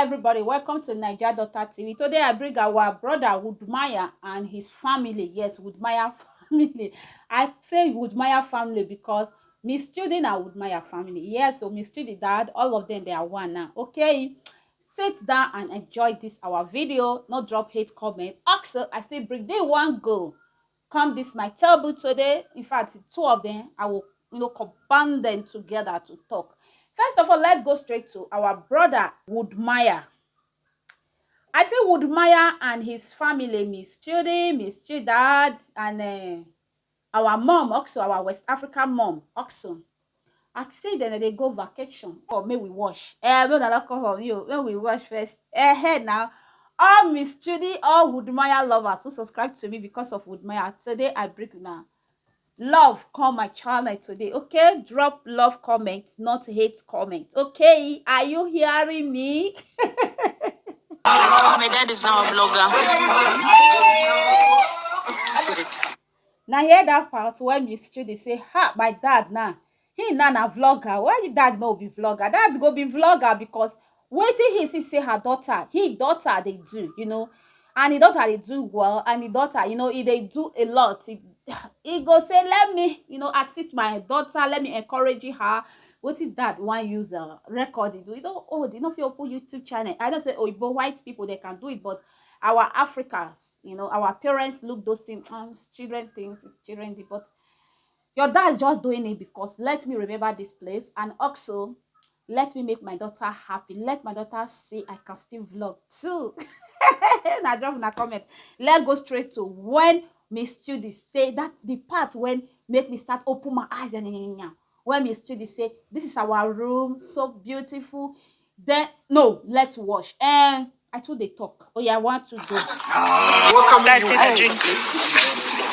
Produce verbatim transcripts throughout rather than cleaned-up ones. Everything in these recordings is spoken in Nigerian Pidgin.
Everybody, welcome to Naija Daughter T V. Today I bring our brother Woodmaya and his family. Yes, Woodmaya family. I say Woodmaya family because Miss Judy na Woodmaya family. Yes, so Miss Judy dad, all of them they are one now. Okay, sit down and enjoy this our video. No drop hate comment. Axel, I still bring day one go. Come this my table today. In fact, two of them, I will, you know, combine them together to talk. First of all, let's go straight to our brother Woodmire. I say Woodmire and his family, Miss Chidi, Miss Chidad, and uh, our mom also, our West African mom also. I say then they go vacation. Or may we wash. Eh, no, no, come for you. When we wash first. Eh, hey now. All Miss Chidi, all Woodmire lovers who subscribe to me because of Woodmire. Today I break now. Love, come my channel today. Okay, drop love comment, not hate comment. Okay, are you hearing me? My dad is now a vlogger. Now hear that part where Miss Chidi say, "Ha, my dad now. He now na vlogger. Why your dad no be vlogger? Dad go be vlogger because wetin he see say her daughter, he daughter they do, you know, and the daughter they do well, and the daughter, you know, he they do a lot. He, he go say, let me, you know, assist my daughter, let me encourage her. Wetin dad wan use uh, record it? We don't old, you know, if you open YouTube channel, I don't say oh, but white people they can do it, but our Africans, you know, our parents look those things, um, it's children things, it's children thing, but your dad is just doing it because let me remember this place, and also let me make my daughter happy. Let my daughter see I can still vlog too. Na drop na comment. Let's go straight to when Miss Chidi say that the part when make me start open my eyes and when Miss Chidi say this is our room, so beautiful. Then no, let's wash. And I too dey talk. Oh yeah, I want to go. What can Dad, you take a drink.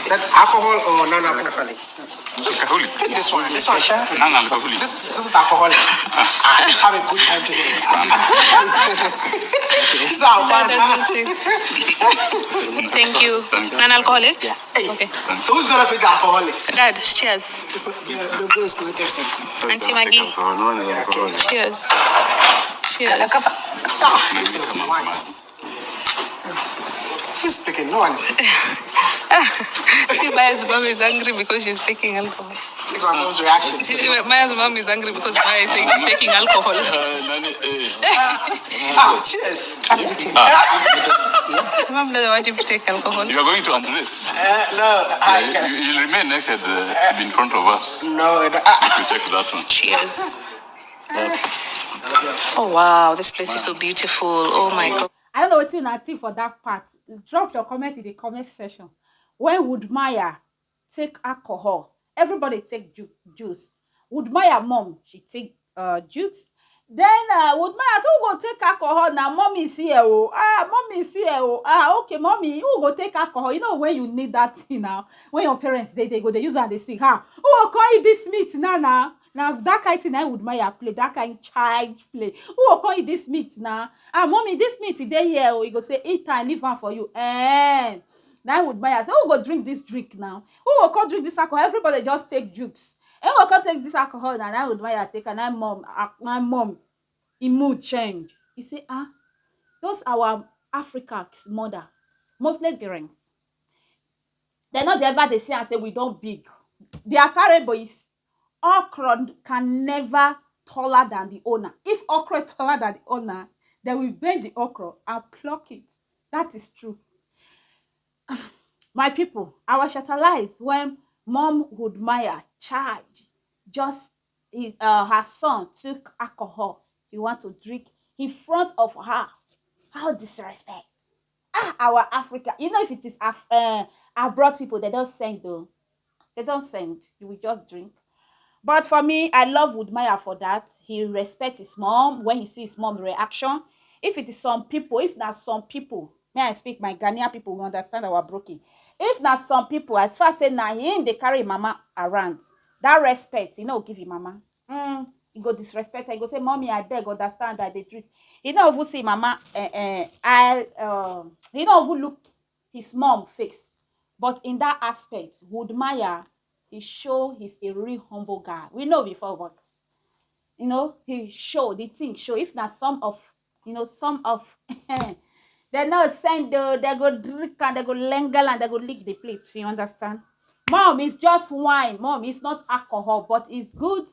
That alcohol or non-alcoholic? Alcoholic. Take this one. This one, sir. Non-alcoholic. This is this is alcoholic. Ah, let's have a good time today. This is our Dad, man. that's okay. Thank you. Non-alcoholic? Hey, Okay. so who's gonna pick the alcoholic? Dad, cheers. The, the boys go take some. Auntie Maggie, cheers. Cheers. Ah, this is wine. Who's speaking? No one is speaking. See, Maya's mom is angry because she's taking alcohol. Look at mom's reaction. See, Maya's mom is angry because Maya is saying she's taking alcohol. Uh, nani, eh, Ah, cheers. Mom doesn't want him to take alcohol. You are going to undress. Uh, no, I You, can. you, you'll remain naked uh, in front of us. No, no, ah, You take that one. Cheers. Oh wow, this place is so beautiful. Oh my god. I don't know what you think for that part. Drop your comment in the comment section. When Woodmire take alcohol, everybody take ju- juice. Woodmire mom, she take uh, juice. Then uh, Woodmire, so who go take alcohol now? Mommy is here, oh. Ah, mommy is here, oh. Ah, okay, mommy, who go take alcohol? You know when you need that thing now, when your parents they, they go, they use and they sing, ha. Who go come eat this meat now, now? Now that kind thing I Woodmire play, that kind child play. Who go come eat this meat now? Ah, mommy, this meat is there here, oh. You go say, eat and leave one for you. Eh. Now Woodmire say, who go drink this drink now? Who go come drink this alcohol? Everybody just take jukes. And who go come take this alcohol now? Now Woodmire take and my mom, ah, my mom, he mood change. He say, ah, those our Africans mother, mostly parents. They not ever they say and say we don't big. Their parable is okra can never taller than the owner. If okra is taller than the owner, they will bend the okra and pluck it. That is true. My people, our shatalize when mom would mire charge just his, uh, her son took alcohol. He want to drink in front of her. How disrespect! Ah, our Africa. You know if it is Af- uh, abroad people, they don't send though. They don't send. You will just drink. But for me, I love Woodmire for that. He respects his mom when he sees his mom reaction. If it is some people, if not some people, may I speak my Ghanaian people, we understand our broken. If not some people, as far say na him they carry mama around, that respect, you know, give him mama. Mm, he go disrespect her. He go say, mommy, I beg, understand that they drink. He not even see mama. Uh, uh, I, um, he not even look his mom face. But in that aspect, Woodmire, he show he's a real humble guy. We know before, but you know, he show the thing show. If not some of You know, some of dem no send o, dem go drink am, dem go lengal am, dem go lick the plate. You understand? Mom, it's just wine. Mom, it's not alcohol, but it's good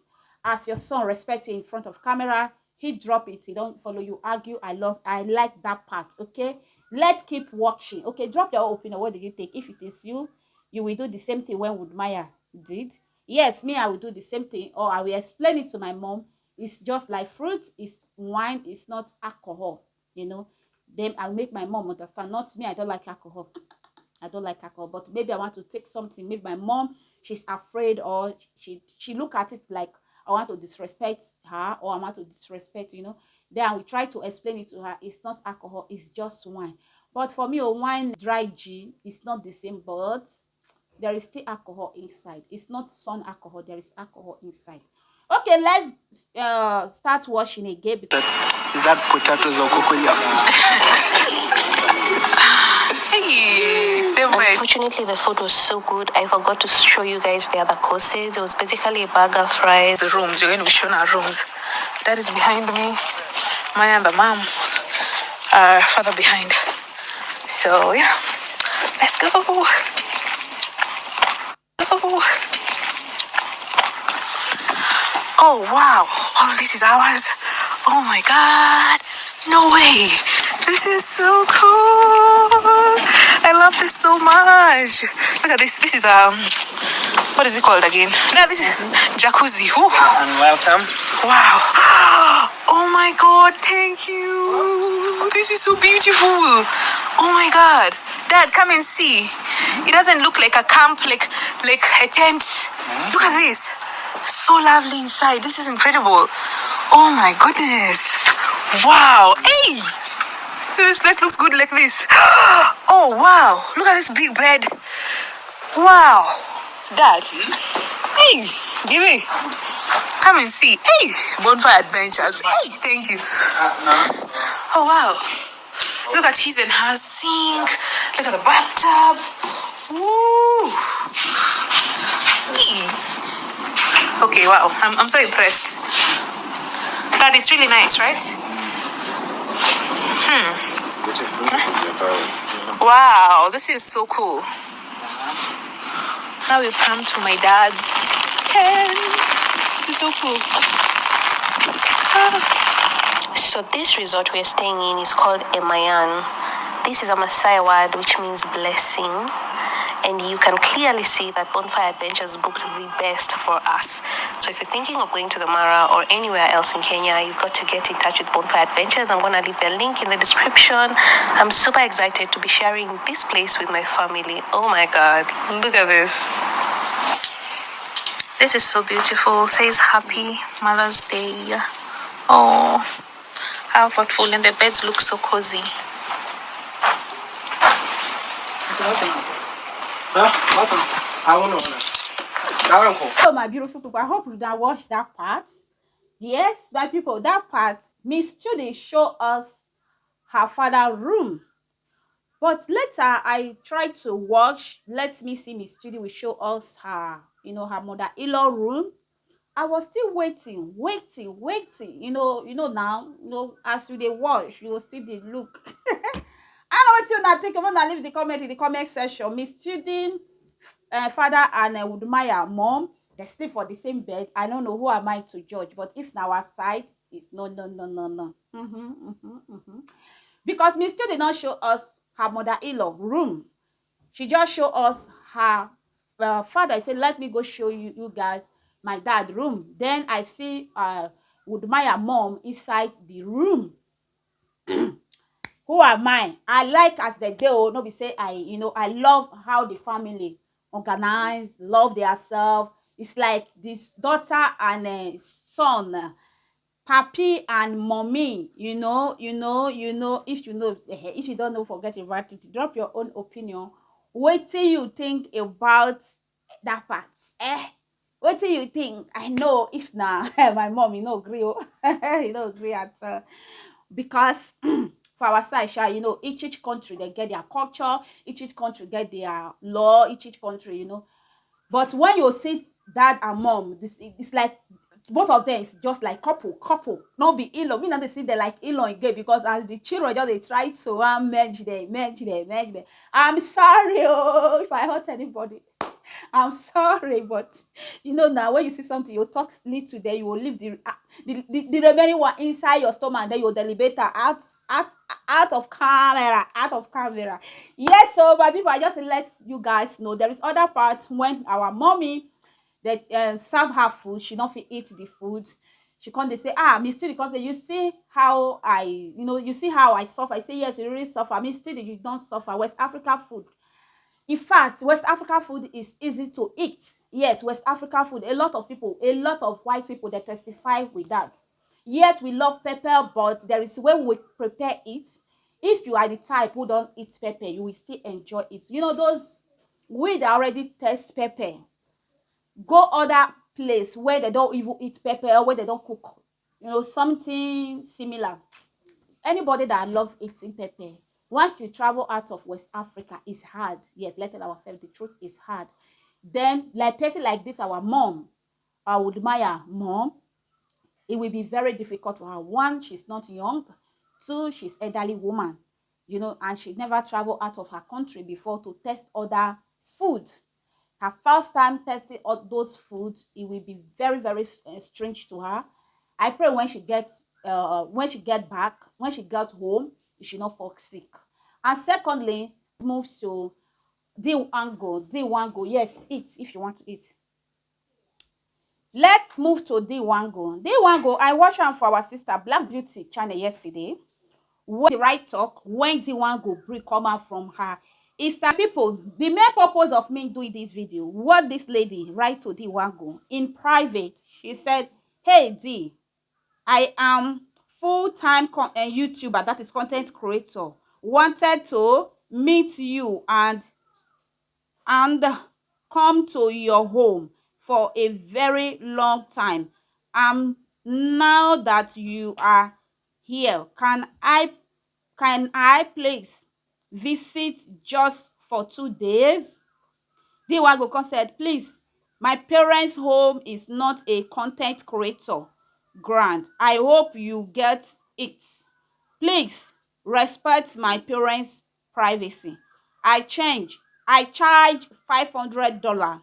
as your son respect you in front of camera. He drop it, he don't follow you argue. I love, I like that part. Okay, let's keep watching. Okay, drop your opinion. What do you think? If it is you, you will do the same thing when Woodmaya did. Yes, me, I will do the same thing, or I will explain it to my mom. It's just like fruit, it's wine, it's not alcohol. You know, then I make my mom understand. Not me, I don't like alcohol. I don't like alcohol, but maybe I want to take something. Maybe my mom, she's afraid, or she she look at it like I want to disrespect her, or I want to disrespect, you know. Then I will try to explain it to her. It's not alcohol, it's just wine. But for me, a wine, dry gin, it's not the same, but there is still alcohol inside. It's not sun alcohol, there is alcohol inside. Okay, let's uh, start washing again. Because is that potatoes or cocoyam? Hey, same way. Unfortunately, the food was so good, I forgot to show you guys the other courses. It was basically a burger, fries. The rooms, you're going to be shown our rooms. That is behind me. My and the mom are further behind. So, yeah. Let's go. Oh. Oh, wow. All this is ours. Oh, my God. No way. This is so cool. I love this so much. Look at this. This is, um, what is it called again? No, this is jacuzzi. Ooh. And welcome. Wow. Oh, my God. Thank you. This is so beautiful. Oh, my God. Dad, come and see. It doesn't look like a camp, like, like a tent. Look at this. So lovely inside. This is incredible. Oh my goodness. Wow. Hey. This place looks good like this. Oh, wow. Look at this big bed. Wow. Dad. Hey, give me. Come and see. Hey, Bonfire Adventures. Hey, thank you. Oh, wow. Look at his and her sink. Look at the bathtub. Ooh. Hey. Okay, wow. I'm, I'm so impressed. Dad, it's really nice, right? Hmm. Wow, this is so cool. Now we've come to my dad's tent. It's so cool. Ah. So this resort we're staying in is called Emayan. This is a Maasai word which means blessing, and you can clearly see that Bonfire Adventures booked the best for us. So if you're thinking of going to the Mara or anywhere else in Kenya, you've got to get in touch with Bonfire Adventures. I'm gonna leave the link in the description. I'm super excited to be sharing this place with my family. Oh my God, look at this. This is so beautiful. Says Happy Mother's Day. Oh, how thoughtful, and the beds look so cozy. Huh? What's up? I wanna wanna. That one cool. So my beautiful people, I hope you now watch that part. Yes, my people, that part, Miss Judy show us her father room. But later, I tried to watch. Let me see, Miss Judy will show us her, you know, her mother-in-law room. I was still waiting, waiting, waiting. You know, you know now, you know, as you dey watch, you will still dey look. I know what you now think. Una leave the comment in the comment section. Miss Judy, uh, father and uh, Woodmaya mom, they sleep for the same bed. I don't know, who am I to judge, but if na our side, it, no, no, no, no, no. Mm-hmm, mm-hmm, mm-hmm. Because Miss Judy did not show us her mother-in-law room. She just show us her uh, father. He said, "Let me go show you, you guys, my dad room." Then I see uh, Woodmaya mom inside the room. Who am I? I like as they do. No be say I, you know, I love how the family organize, love theirself. It's like this daughter and uh, son, uh, papi and mommy. You know, you know, you know. If you know, eh, if you don't know, forget about it. Drop your own opinion. What do you think about that part? Eh? What do you think? I know if na my mom, you know, agree, oh, you know, agree at uh, because for our side, sha, you know, each each country they get their culture, each each country get their law, each each country, you know. But when you see dad and mom, this it's like Both of them is just like couple, couple. No be in-law. Me no dey see them like in-law again, because as the children just dey try to, uh, merge them, merge them, merge them. I'm sorry, oh, if I hurt anybody. I'm sorry, but you know now, when you see something, you talk little, then you will leave the, uh, the, the, the remaining one inside your stomach, then you deliberate am out, out, out of camera, out of camera. Yes, so my people, I just let you guys know there is other part when our mommy, they, uh, serve her food, she no fit eat the food. She come dey say, ah, Miss Chidi come say, you see how I, you know, you see how I suffer. I say, yes, you really suffer. Miss Chidi, you don suffer. West Africa food. In fact, West Africa food is easy to eat. Yes, West Africa food, a lot of people, a lot of white people, they testify with that. Yes, we love pepper, but there is way we prepare it. If you are the type who don't eat pepper, you will still enjoy it. You know, those we that already taste pepper, go other place where they don't even eat pepper, or where they don't cook, you know, something similar. Anybody that love eating pepper, once you travel out of West Africa, it's hard. Yes, let's tell ourselves the truth, it's hard. Then, like person like this, our mom, I would admire mom. It will be very difficult for her. One, she's not young. Two, she's elderly woman, you know, and she never traveled out of her country before to test other food. Her first time testing all those food, it will be very, very, uh, strange to her. I pray when she gets, uh, when she get back, when she got home, she should not fall sick. And secondly, move to Diwango. Diwango, yes, eat if you want to eat. Let's move to Diwango. Diwango, I watch am for our sister Black Beauty channel yesterday. What the right talk when Diwango bring come out from her Insta people. The main purpose of me doing this video, what this lady write to Diwango in private. She said, hey D, I am full-time con- uh, YouTuber, that is content creator. Wanted to meet you and and come to your home for a very long time. And now that you are here, can I can I please visit just for two days? Diwango come said, please, my parents' home is not a content creator grant. I hope you get it. Please respect my parents' privacy. I change. I charge five hundred dollar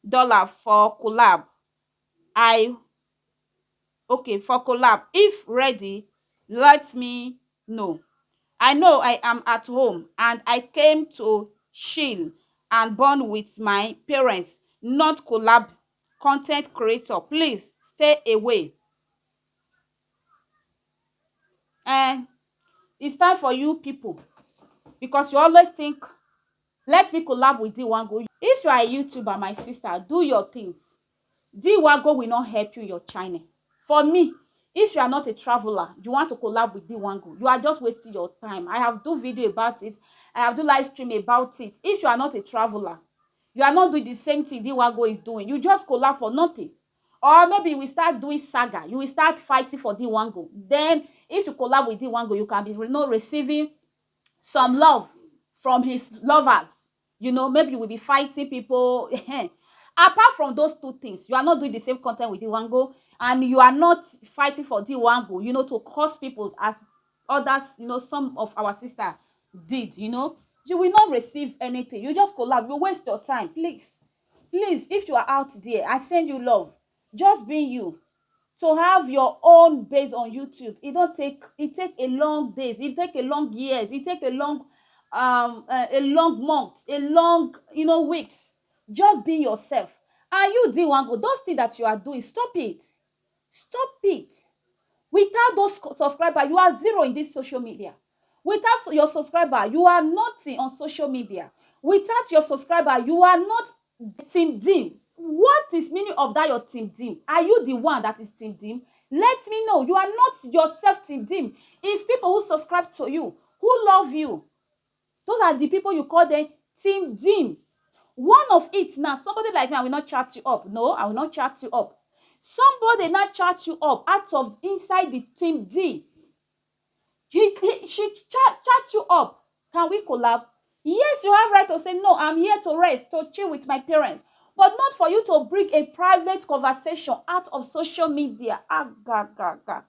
dollar for collab. I okay for collab. If ready, let me know. I know I am at home and I came to chill and bond with my parents, not collab. Content creator, please stay away. Eh, it's time for you people, because you always think, let me collab with Diwango. If you are a YouTuber, my sister, do your things. Diwango will not help you in your channel. For me, if you are not a traveler, you want to collab with Diwango, you are just wasting your time. I have do video about it. I have do live stream about it. If you are not a traveler, you are not doing the same thing Diwango is doing. You just collab for nothing. Or maybe you will start doing saga. You will start fighting for Diwango. Then, if you collab with Diwango, you can be, you know, receiving some love from his lovers. You know, maybe you will be fighting people. Apart from those two things, you are not doing the same content with Diwango, and you are not fighting for Diwango, you know, to cause people as others, you know, some of our sister did, you know. You will not receive anything. You just collab. You waste your time, please. Please, if you are out there, I send you love. Just being you. To have your own base on YouTube, it don't take, it take a long days, it take a long years, it take a long, um uh, a long month, a long, you know, weeks. Just being yourself. And you, Diwango, those things that you are doing, stop it. Stop it. Without those subscribers, you are zero in this social media. Without your subscriber, you are nothing on social media. Without your subscriber, you are not Team Dean. What is meaning of that your Team Dean? Are you the one that is Team Dean? Let me know. You are not yourself Team Dean. It's people who subscribe to you, who love you. Those are the people you call them Team Dean. One of it now, somebody like me, I will not chat you up. No, I will not chat you up. Somebody now chat you up out of inside the Team D. He, he, she chat, chat you up. Can we collab? Yes, you have right to say, no, I'm here to rest, to chill with my parents. but not for you to bring a private conversation out of social media. Ah, ga, ga, ga.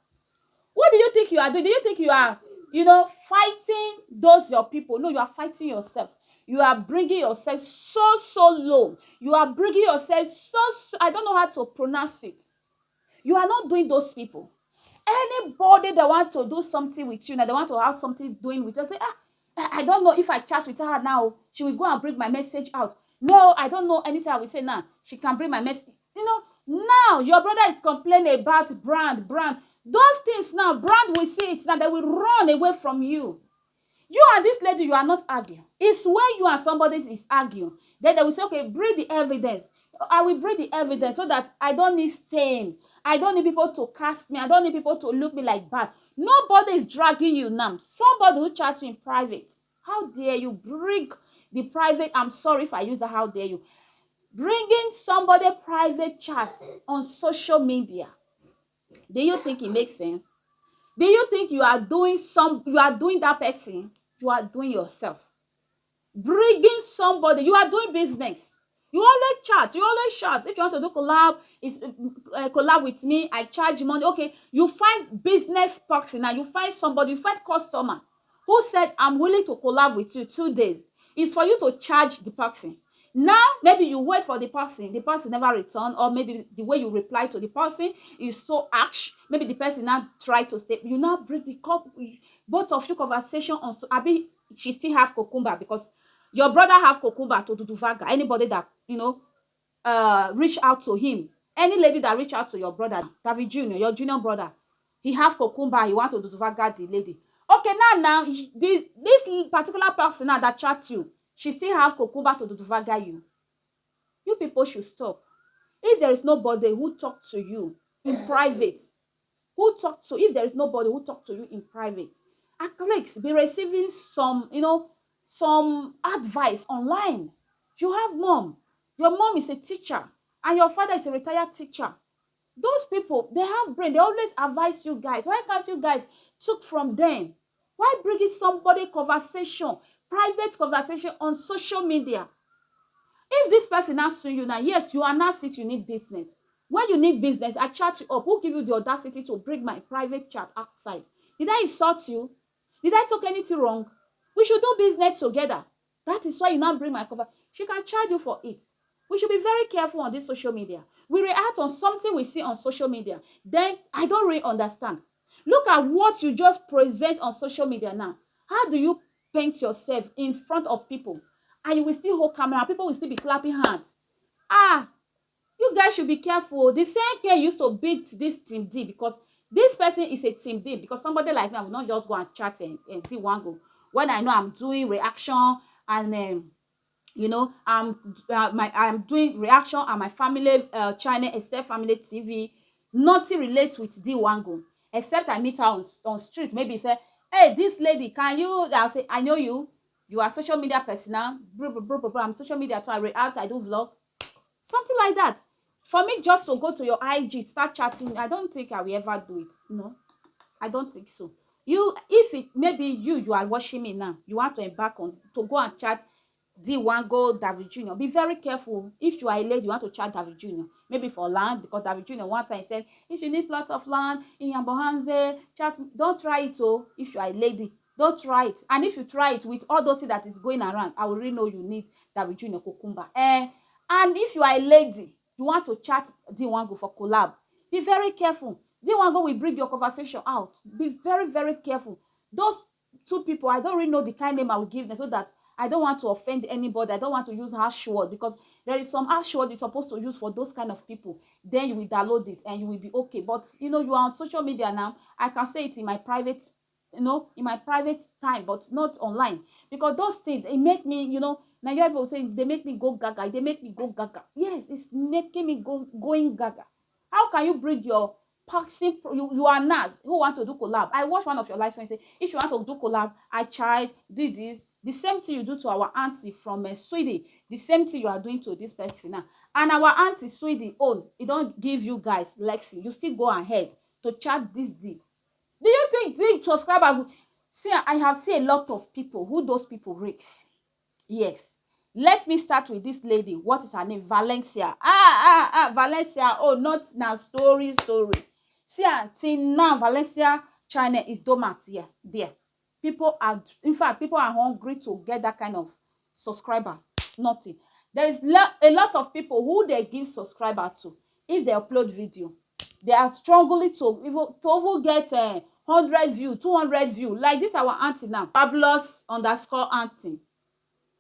What do you think you are doing? Do you think you are, you know, fighting those your people? No, you are fighting yourself. You are bringing yourself so, so low. You are bringing yourself so, so, I don't know how to pronounce it. You are not doing those people. Anybody that want to do something with you now, they want to have something doing with you, say, ah, I I don't know if I chat with her now, she will go and bring my message out. No, I don't know anything I will say now. She can bring my message. You know, now your brother is complaining about brand, brand. Those things now, brand will see it now, they will run away from you. You and this lady, you are not arguing. It's when you and somebody is arguing, then they will say, okay, bring the evidence. I will bring the evidence so that I don't need stain. I don't need people to cast me. I don't need people to look me like bad. Nobody is dragging you now. Somebody who chats you in private. How dare you bring the private? I'm sorry if I use the how dare you. Bringing somebody private chats on social media. Do you think it makes sense? Do you think you are doing some, you are doing that person? You are doing yourself. Bringing somebody, you are doing business. You always chat, you always chat. If you want to do collab, is uh, collab with me, I charge money. Okay, you find business person and you find somebody, you find customer who said, I'm willing to collab with you two days. It's for you to charge the person. Now, maybe you wait for the person, the person never return, or maybe the way you reply to the person is so harsh. Maybe the person now try to stay. You now break the cup, both of you conversation on. So, Abi, she still have cucumber because your brother have cucumber to do vaga. Anybody that you know, uh, reach out to him. Any lady that reach out to your brother, David Junior, your junior brother, he have cucumber. He want to do vaga the lady. Okay, now now the this particular person now that chat you, she still have cucumber to do vaga you. You people should stop. If there is nobody who talk to you in private, who talk to, if there is nobody who talk to you in private, at least be receiving some, you know, some advice online. You have mom. Your mom is a teacher and your father is a retired teacher. Those people, they have brain. They always advise you guys. Why can't you guys took from them? Why bringing somebody conversation, private conversation on social media? If this person asks you now, yes, you announce it, you need business. When you need business, I chat you up. Who give you the audacity to bring my private chat outside? Did I insult you? Did I talk anything wrong? We should do business together. That is why you now bring my cover. She can charge you for it. We should be very careful on this social media. We react on something we see on social media. Then I don't really understand. Look at what you just present on social media now. How do you paint yourself in front of people? And you will still hold camera. People will still be clapping hands. Ah, you guys should be careful. The same thing used to beat this team D because this person is a team D because somebody like me, I will not just go and chat and, and D one go. When I know I'm doing reaction and um, you know, I'm uh, my I'm doing reaction on my family uh, channel, Esther Family T V. Nothing relates with D one go except I meet her on, on street. Maybe say, hey, this lady, can you? I'll say, I know you. You are social media personnel. Bro, bro, bro, bro, bro. I'm social media too. I react. I do vlog. Something like that. For me, just to go to your I G, start chatting, I don't think I will ever do it. No, I don't think so. You, if it maybe you, you are watching me now, you want to embark on to go and chat D one go David Junior. Be very careful. If you are a lady, you want to chat David Junior. Maybe for land, because David Junior one time said, if you need plot of land in Yambohanze, chat. Don't try it. Oh, if you are a lady, don't try it. And if you try it with all those things that is going around, I will really know you need David Junior cucumber. Eh, and if you are a lady, you want to chat D one go for collab, be very careful. D one go will bring your conversation out. Be very, very careful. Those two people, I don't really know the kind name I will give them so that I don't want to offend anybody. I don't want to use harsh word because there is some harsh word you're supposed to use for those kind of people. Then you will download it and you will be okay. But you know, you are on social media now. I can say it in my private, you know, in my private time, but not online because those things, they make me, you know, Nigerian people say they make me go gaga. They make me go gaga. Yes, it's making me go going gaga. How can you bring your paxing pro- you, you are Nas who want to do collab? I watch one of your live streams say, if you want to do collab, I tried, do this. The same thing you do to our auntie from uh, Sweden, the same thing you are doing to this person now. And our auntie Sweden own, it don't give you guys Lexi. You still go ahead to chat this D. Do you think the subscriber will see? I have seen a lot of people who those people rakes. Yes, Let me start with this lady. What is her name? Valencia. Ah, ah, ah, Valencia. Oh, not now. Story, story. See, until now, Valencia channel is dormant here. There. People are, in fact, people are hungry to get that kind of subscriber. Nothing. There is lo- a lot of people who they give subscriber to. If they upload video, they are struggling to even to even get uh, hundred view, two hundred view. Like this, our auntie now, fabulous underscore auntie.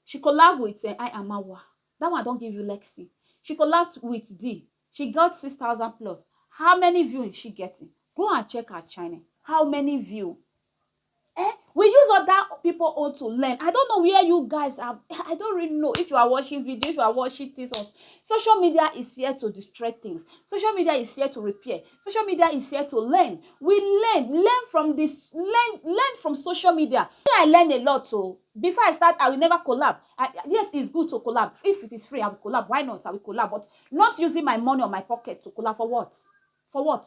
She collab with uh, I Amawa. That one don't give you Lexi. She collabed with D. She got six thousand plus. How many view is she getting? Go and check her channel. How many view? Eh? We use other people own to learn. I don't know where you guys are. I don't really know if you are watching video, if you are watching things on social media is here to destroy things. Social media is here to repair. Social media is here to learn. We learn, learn from this, learn, learn from social media. Me, I learn a lot. So before I start, I will never collab. I, yes, it's good to collab. If it is free, I will collab. Why not? I will collab, but not using my money or my pocket to collab for what? For what?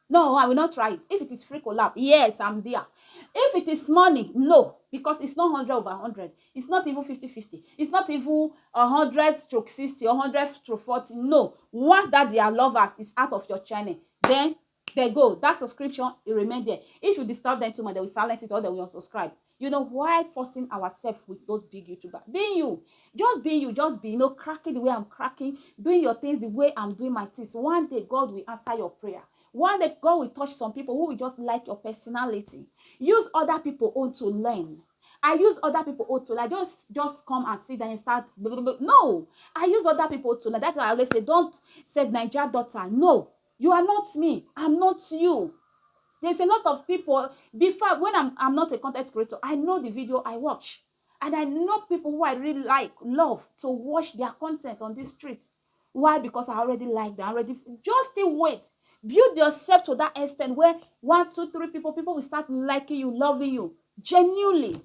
No, I will not try it. If it is free collab, yes, I'm there. If it is money, no, because it's not hundred over hundred. It's not even fifty fifty. It's not even a hundred stroke sixty or hundred stroke forty. No. Once that their lovers is out of your channel, then they go. That subscription, it remain there. If you disturb them too much, they will silence it or they will unsubscribe. You know, why forcing ourselves with those big YouTubers? Being you, just being you, just be, you know, cracking the way I'm cracking, doing your things the way I'm doing my things. One day, God will answer your prayer. One day, God will touch some people who will just like your personality. Use other people own to learn. I use other people own to learn. Just, just come and sit there and start. No, I use other people to learn. That's why I always say, don't say Naija daughter. No, you are not me. I'm not you. There's a lot of people. Before, when I'm, I'm not a content creator, I know the video I watch. And I know people who I really like, love to watch their content on this street. Why? Because I already like them. Already, just still wait. Build yourself to that extent where one, two, three people, people will start liking you, loving you genuinely.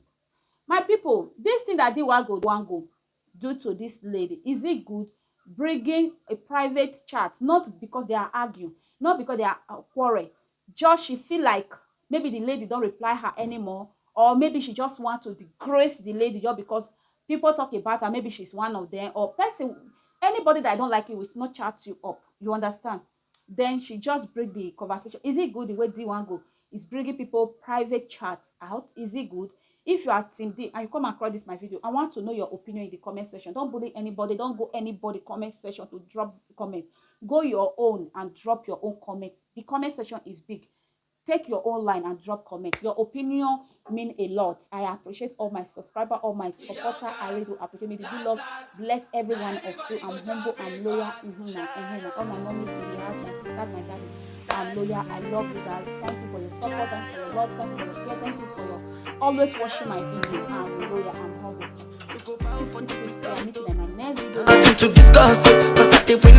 My people, this thing that they want go, want go do to this lady, is it good? Bringing a private chat, not because they are arguing, not because they are uh, quarrel. Just she feel like maybe the lady don't reply her anymore, or maybe she just want to degrace the lady just because people talk about her. Maybe she's one of them, or person, anybody that I don't like you with, not chat you up. You understand? Then she just break the conversation. Is it good the way D one go is bringing people private chats out? Is it good? If you are Team D and you come across this my video, I want to know your opinion in the comment section. Don't bully anybody. Don't go anybody comment section to drop comment. Go your own and drop your own comments. The comment section is big. Take your own line and drop comment. Your opinion mean a lot. I appreciate all my subscriber, all my supporter. I really do appreciate me. Do love bless every one of you. I'm humble, I'm loyal. Mm-hmm, nah, mm-hmm, nah. All my mommies in the house, my sister, my daddy. I'm loyal. I love you guys. Thank you for your support. Thank you for your love. Thank you for your care. Thank you for your always watching my video. I'm loyal. I'm humble. Peace, peace, peace. I'll meet you in my next video. Nothing to discuss, oh, cause I think we